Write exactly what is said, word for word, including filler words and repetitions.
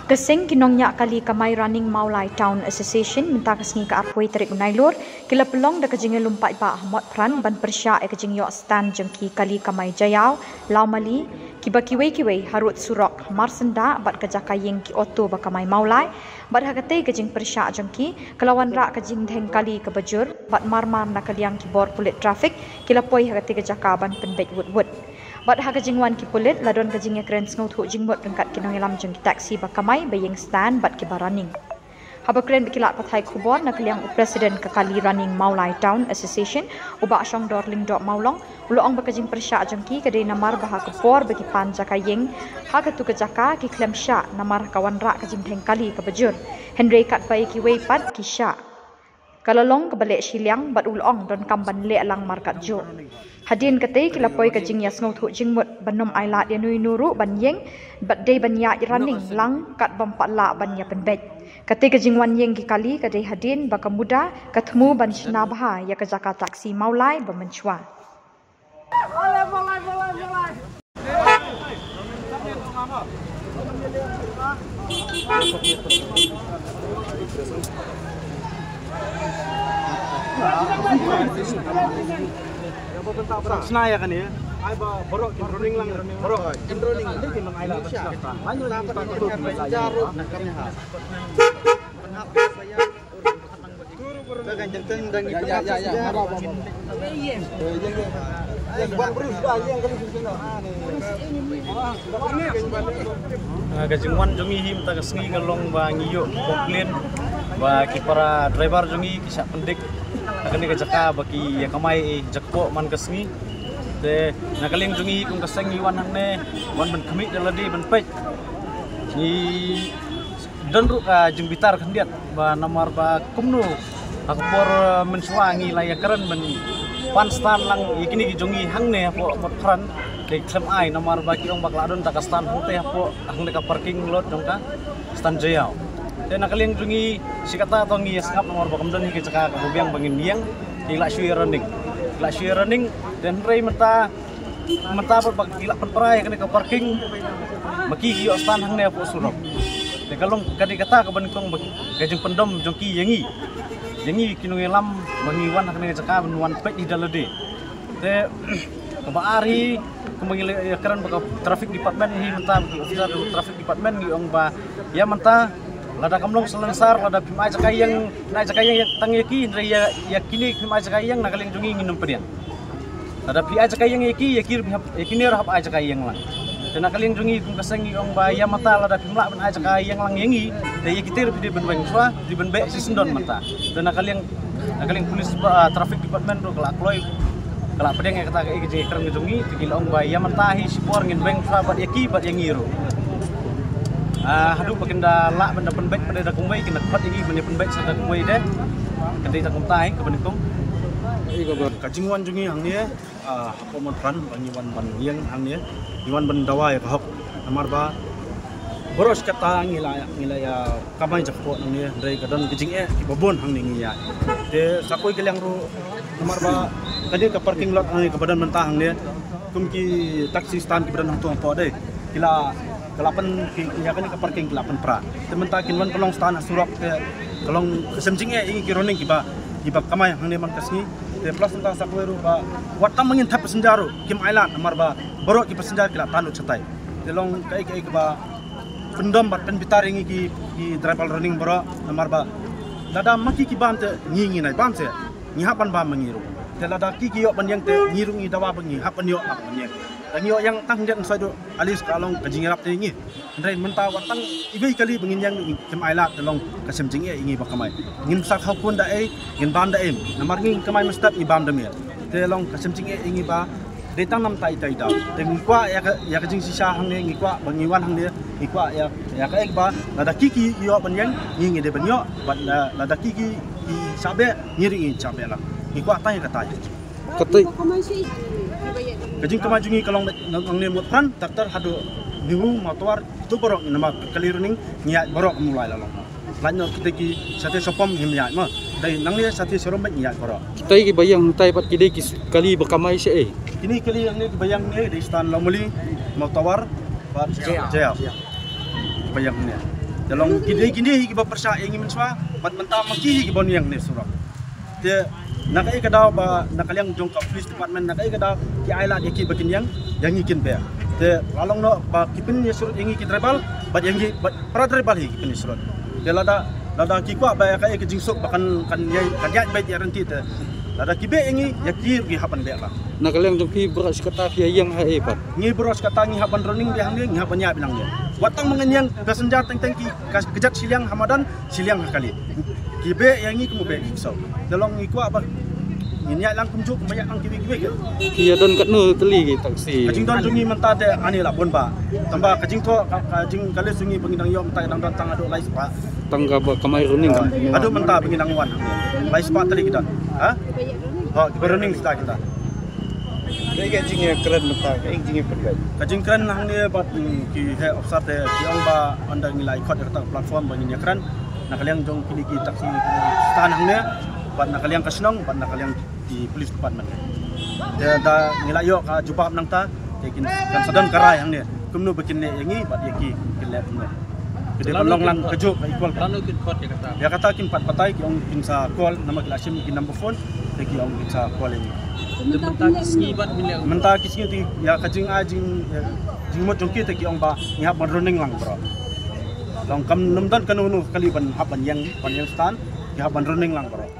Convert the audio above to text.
Ka seng ki nongñiah kali kamai Running Mawlai Town Association mynta ka sngi ka arphew tarik u Nailur ki la pynlong da ka jingïalum paidbah ha Motphran ban pyrshah ïa ka jingïoh stand jong ki kali kamai Jaïaw, Lawmali, kiba kiwei kiwei harud surok Marsyndah bad ka jaka ïing ki auto ba kamai Mawlai. Bad ha katei ka jingpyrshah jong ki ka la wanrah ka jingdheng kali kaba jur bad marmar na ka liang ki bor pulit traffic ki la poi ha katei ka jaka ban pynbeit wut wut. Bad ha ka jingwan ki pulit la don ka jingïakren sngewthuh jingmut ryngkat ki nongïalam jong ki taxi ba kamai, ba ïeng stand bad kiba running. Haba kren bad ki lad pathai khubor na ka liang u president ka kali Running Mawlai Town Association, u Bah Shongdor Lyngdoh Mawlong, u la ong ba ka jingpyrshah jong ki ka dei namar ba ha ka por ba ki pan jaka ïeng ha katu ka jaka ki khlem shah namar ka wanrah ka jingdheng kali kaba jur. Hynrei katba ïa kiwei pat ki shah, ka la long kaba leh shiliang bad u la ong donkam ban leh lang markatjuh. Hadien katei ki la poi ka jingïasngewthuh jingmut ban ym ailad ïa uno uno ruh ban ïeng bad dei ban ïaid running lang katba ym pat lah ban ïapynbeit. Katei ka jingwan ïeng ki kali ka dei hadien ba ka MUDA ka thmu ban shna bha ïa ka jaka taxi Mawlai ba mynshuwa. Sna ïa kane. Ai ba baroh kin running lang, baroh kin running. Kin ai la ba sna. Ai no kin ta tu. Ah, ka jingwan jong ngi hi mynta ka sngi ka long ba ngi ïoh complain ba ki para driver jong ngi ki shah pyndik ha kane ka jaka ba ki ïa kamai jakpoh man ka sngi. Te na ka liang jong ngi kum ka seng ngi wan hangne wan ban khmih da lade ban peit. Ngi don ruh ka jingbitar khyndiat ba namar ba kumno ha ka por, eh, mynshuwa ngi la ïakren ban pan stand lang ïa kine ki jong ngi hangne hapoh Motphran. Te khlem ai namar ba ki ong ba ka la don ta ka stand hangte hapoh hangne ka parking lot jong ka stand Jaïaw. Te na ka liang jong ngi shi katta to ngi ïa sngap namar ba kam don hi ka jaka kaba biang ba ngin ïeng. Ki la shu ïa running, ki la shu ïa running. Te hynrei mynta mynta ba ki la pynpra ïa kane ka parking, ma ki ki ïoh stand hangne hapoh surok. Te ka long ka dei kata kaba nyngkong ba ka jingpyndom jong ki ïa ngi, ïa ngi ki nongïalam ba ngi wan ha kane ka jaka ban wan peit hi da lade. Te kaba ar hi kumba ngi la ïakren bad ka traffic department hi mynta, bad ki officer traffic department ngi ong ba ïa mynta lada kam long salonsar, lada phim ai jaka ïeng, phim ai jaka ïeng tang ïa ki, hynrei ïa, ïa kine phim ai jaka ïeng na ka liang jong ngi ngin ym pdiang. Lada phi ai jaka ïeng ïa ki, ïa ki ruh hap, ïa kine ruh hap ai jaka ïeng lang. Te na ka liang jong ngi kum ka seng ngi ong ba ïa mynta lada phim lah ban ai jaka ïeng lang ïa ngi, te ïa kita ruh phi dei ban weng shuwa, phi dei ban beh shisyndon mynta. Te na ka liang, na ka liang police ba, ah, traffic department ruh ka la kloi, ka la pdiang ïa kata ka, ïa ka jingïakren ka jong ngi, te ki la ong ba ïa mynta hi shipor ngin weng shuwa bad ïa ki bad ïa ngi ruh. Ah, haduh ba kin da lah ban da pynbeit pat da kumwei, kin da khot ïa ngi ban da pynbeit sa da kumwei de. Ka dei da kumta hi kaba nyngkong. Ka jingwan jong ngi hangne, ah, hapoh Motphran ba ngi wan ban ïeng hangne, ngi wan ban dawa ïa ka hok. Namar ba baroh shi katta ngi la, ngi la ïa kamai jakpoh hangne, hynrei ka don ka jingeh kiba bun hangne ngi ïa. Te sa kawei ka liang ruh namar ba kane ka parking lot hangne kaba don mynta hangne, kum ki taxi stand kiba don hangto hapoh de, ki la, ka la pyn, ki, ïa kane ka parking ki la pynpra. Te mynta kin wan pynlong stand ha surok te ka long ka sem jingeh ïa ngi ki running kiba, kiba kamai hangne man ka sngi. Te plus mynta sa kawei ruh ba wat tang ba ngin thep passenger ruh kim ailad namar ba baroh ki passenger ki la tan lut shatai. Te long kaei kaei kaba pyndom bad pynbitar ïa ngi ki, ki driver running baroh namar ba lada ma ki ki bam te ngi, ngi nai bam se, ngi hap ban bam ma ngi ruh. Te lada ki ki ïoh ban ïeng te ngi ruh ngi dawa ba ngi hap ban ïoh, hap ban ïeng. Te ngi ïoh ïeng tang khyndiat, ngi soi duh, at least ka long ka jingïarap te ïa ngi. Hynrei mynta wat tang iwei kali ba ngin ïeng ruh kim ailad, te long ka sem jingeh ïa ngi ba kamai. Ngin sa khaw khun da ei, ngin bam da ei, namar ngi kamai mynstep ngi bam da miet. Te long ka sem jingeh ïa ngi ba dei tang namta ita ita. Te ngi kwah ïa ka, ïa ka jingshisha hangne, ngi kwah ba ngi wan hangne, ngi kwah ïa, ïa kaei ba lada ki ki ïoh ban ïeng, ngi ngi dei ban ïoh, bad la, lada ki ki, ki shah beh, ngi ruh ngi shah beh lang. Ngi kwah tang ïa kata. Katei. Ka jingkamai jong ngi ka long nangne Motphran, tar tar haduh New Mawtawar, tu baroh ngi namar kali running ngi ïaid baroh ka Mawlai la long. Lait noh kita ki Shathie Shopom ngim ïaid mo. Dei nangne Shathie Shorombai ngi ïaid baroh. Kitei kiba ïeng hangtai pat ki dei ki kali ba kamai shaei? Kine kali hangne kiba ïeng ne dei stand Lawmali, Mawtawar bad Jaïaw. Jaïaw. Kiba ïeng hangne. Te long kine kine hi kiba pyrshah ïa ngi mynshuwa, bad mynta ma ki hi kiba ïeng ne surok. Te na kaei ka daw ba na ka liang jong ka police department, na kaei ka daw ki ai lad ïa ki ba kin ïeng, ïa ngi kin beh. Te la long noh ba ki pynïasurut ïa ngi ki tribal, bad ïa ngi bad para tribal hi ki pynïasurut. Te lada, lada ki kwah ba ïa kaei ka jingsuk ba kan, kan ïai, kan ïai beh ïa ryntih te. Lada ki beh ïa ngi, ïa ki ruh ki hap ban beh ba. Na ka liang jong phi baroh shi katta phi ïeng ha ei pat? Ngi baroh shi katta ngi hap ban running beit hangne, ngi hap ban ïaid beit hangne. Wat tang ma ngi ïeng passenger teng teng ki ka, kjat shiliang ha madan, shiliang ha kali. Ki beh ïa ngi kumno beh ki ksew. Te long ngi kwah ba ngin ïaid lang kumjuh kumba ïaid lang kiwei kiwei. Ki ïa don katno tylli ki taxi? Ka jingdon jong ngi mynta te ani la bun ba. Tangba ka jingthoh ka, ka jing ka list jong ngi ba ngi dang ïoh mynta dang don tang haduh lai spah. Tang kaba kamai running. Haduh mynta ba ngi dang wan. Lai spah tylli ki don. Ha? Ha, kiba running kita kita. Kaei ka jingkren mynta, kaei ka jingpynbeit? Ka jingkren hangne bad, mm, ki heh officer te ki ong ba ynda ngi la ïakhot ïa kata ka platform ba ngin ïakren na ka liang jong kine ki taxi stand hangne, bad na ka liang ka shnong, bad na ka liang ki police department. Te da ngi la ïoh ka jubab nangta, te kin, kan sa don ka rai hangne kumno ba kin leh ïa ngi bad ïa ki kin leh kumno. Ka dei ban long lang kajuh ka equal. Lano kin khot ïa kata? Ïa kata kim pat batai, ki ong kin sa call, namar ki la shim ki number phone, te ki ong kin sa call ïa ngi. Te mynta ki sngi bad mynta ki sngi te ïa ka jingai jing, ïa, jingmut jong ki te ki ong ba ngi hap ban running lang baroh. Long kam nym don kano kano kali ban hap ban ïeng, ban ïeng stand, ki hap ban running lang baroh.